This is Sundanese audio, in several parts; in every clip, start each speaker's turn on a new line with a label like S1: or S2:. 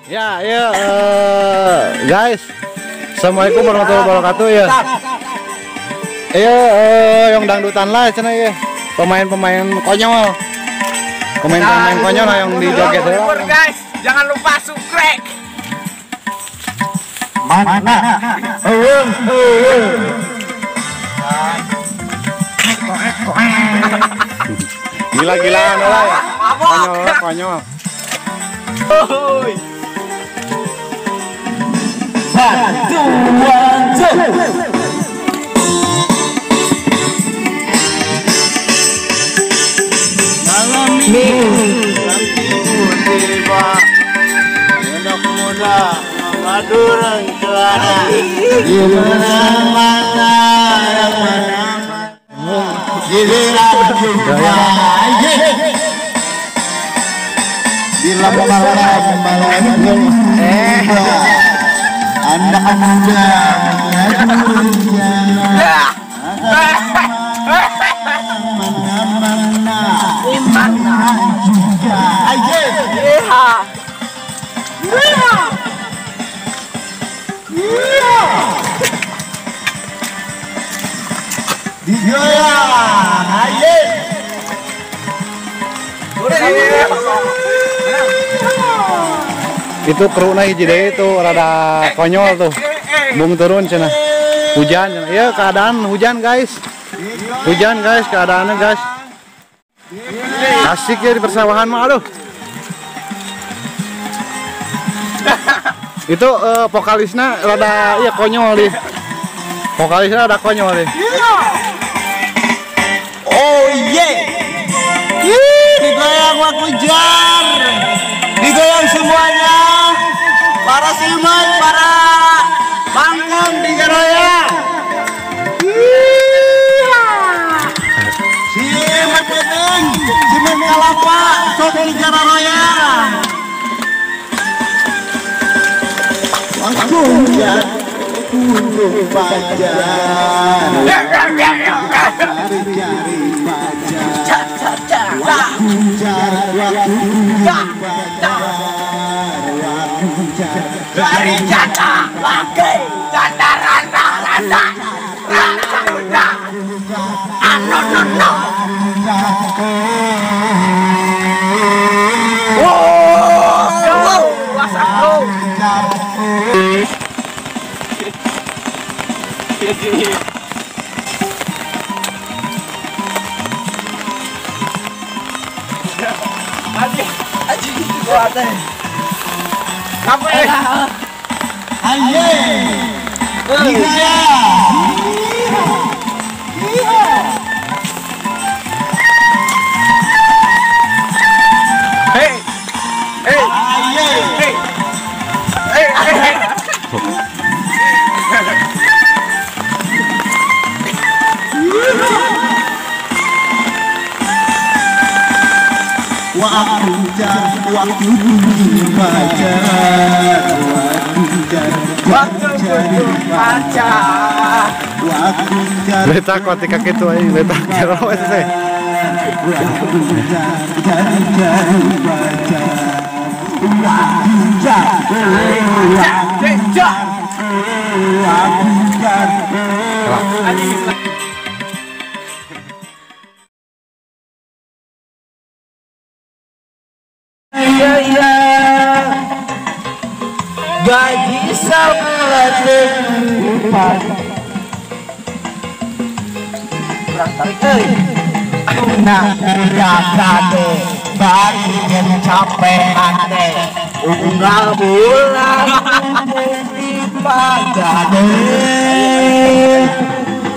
S1: Ya, ya guys. Assalamualaikum warahmatullahi wabarakatuh ya. Iya, yang dangdutan lah cenah ya. Pemain-pemain konyol. Pemain-pemain konyol lah yang di joget ya.
S2: Guys, jangan lupa subscribe.
S3: Mana?
S1: Gila-gilaan lah ya. Konyol, konyol.
S3: 1, 2, 3.
S4: Malam minggu tiba, anak muda mengadu rencana. Di mana-mana yang mana, giliran jumpa. Bila malam malam anak muda mengadu rencana. Mana-mana, mana juga. Digoyang, ayo.
S1: Itu kru na hiji deui itu rada konyol tuh. Bung turun cenah. Hujan cenah. Iya, keadaan hujan, guys. Hujan, guys, keadaannya, guys. Asik ya di persawahan mah, aduh. Itu vokalisnya rada iya konyol deh. Vokalisnya rada konyol deh.
S4: Oh yeah. Digoyang waktu jar. Digoyang semuanya. Para siman, para bangkong di Garoya. Siman peting, siman kalapa, sok di Garoya. Waktu jar, tunggu pacar. Cari-cari pacar. Waktu jar, waktu pacar.
S2: Dari jatah pakai jatah rata rata rata rata ano no no. Wow, wasak bro. Aji, aji, buat. Apa ya?
S4: Aye. Iya. Iya.
S2: Hey. Hey.
S4: Aye.
S2: Hey. Hey. Hey.
S4: Waktu jar, waktu pacar, waktu jar, waktu
S2: pacar,
S4: waktu jar.
S1: Letak ketika gitu aja, letak jero sih.
S4: Waktu jar, cari cari pacar, waktu jar, waktu jar, waktu jar.
S3: Gaji sebulan depan kurang tarik euy. Nah, udah kade bari gen capek ate unggal bulan di pagade.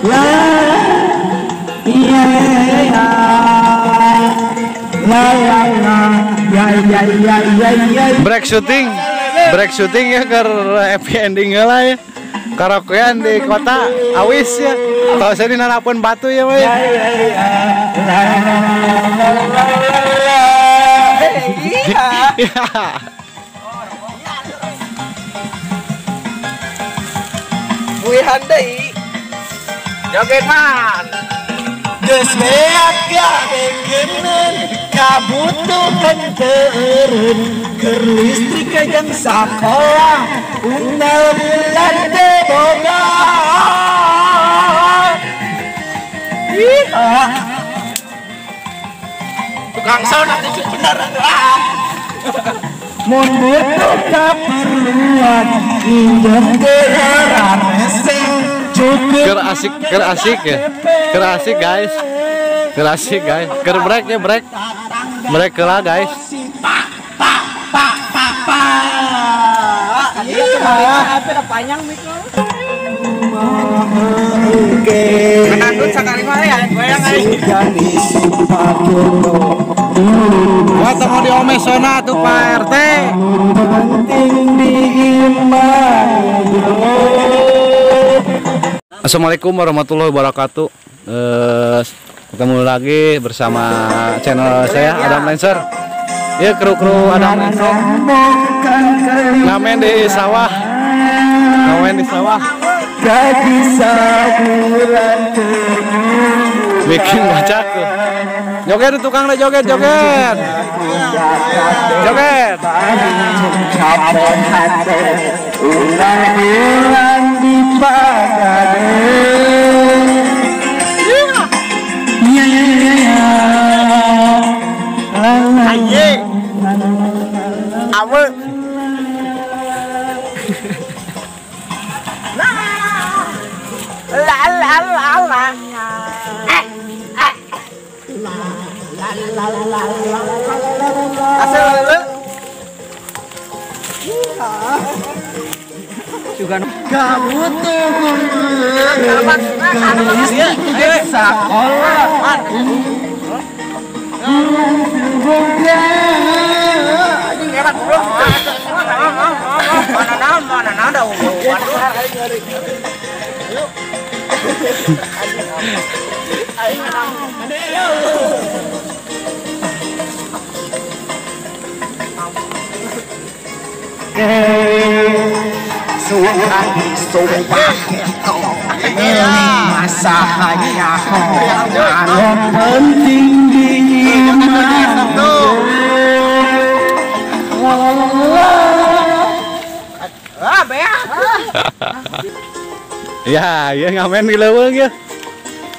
S3: La iya la la la ya ya ya ya ya.
S1: Break syuting. Break syuting ya ke happy ending lah ya. Karaokean di kota Awis ya. Tahu saya di Narapun Batu ya, Pak. Iya.
S2: Buihan deui. Joget man.
S3: Geus beak ya. Kabekeun kabutuhan teureun keur listrik jeung sakola unggal bulan teu boga.
S2: Tukang sound itu bener.
S3: Mun butuh kaperluan injem rese cukup.
S1: Keur asik ya. Keur asik guys. Keur asik guys. Keur break ya break. Break lah guys.
S2: Pak pak pak pak pak. Iya, panjang mikro. Menandut sekali mah ya, goyang aja.
S1: Wah, temu di Omesona tuh Pak RT. Assalamualaikum warahmatullahi wabarakatuh. Ketemu lagi bersama channel saya Adam Lancer. Ya, kru-kru Adam Lancer. Ngamen di sawah. Ngamen di sawah. Bikin bacak tuh. Joget tukang lah, joget, joget. Joget.
S3: Penting di
S1: Ya, ya ngamen di leuweung ya.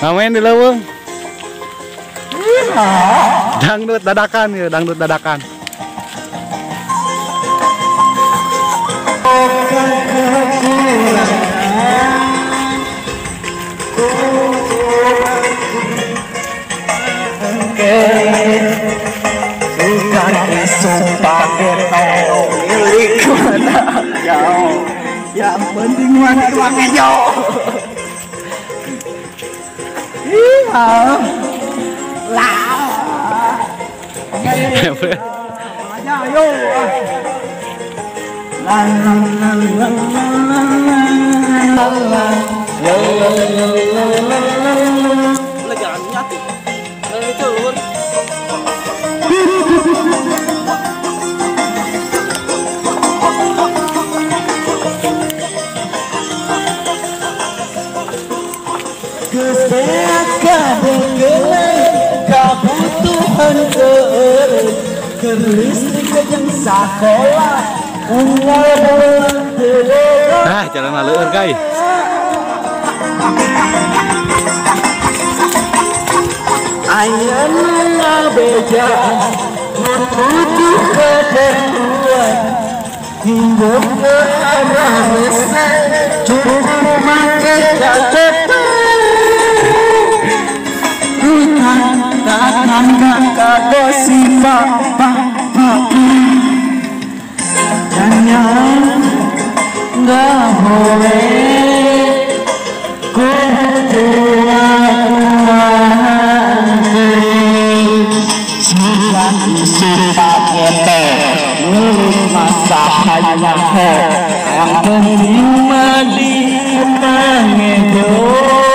S1: Ngamen di leuweung. Dangdut dadakan ya, dangdut dadakan.
S3: Yang penting mana uangnya yo. Iya. Lah. Ayo. La la la la la la la la la. Kabutuhan keur listrik jeung sakola unggal bulan teu.
S1: Nah, jalan laleur guys.
S3: Ayeuna beja butuh keperluan hingga ke arah rese cukup make KTP. Nggak boleh yang penting mandi mangedo.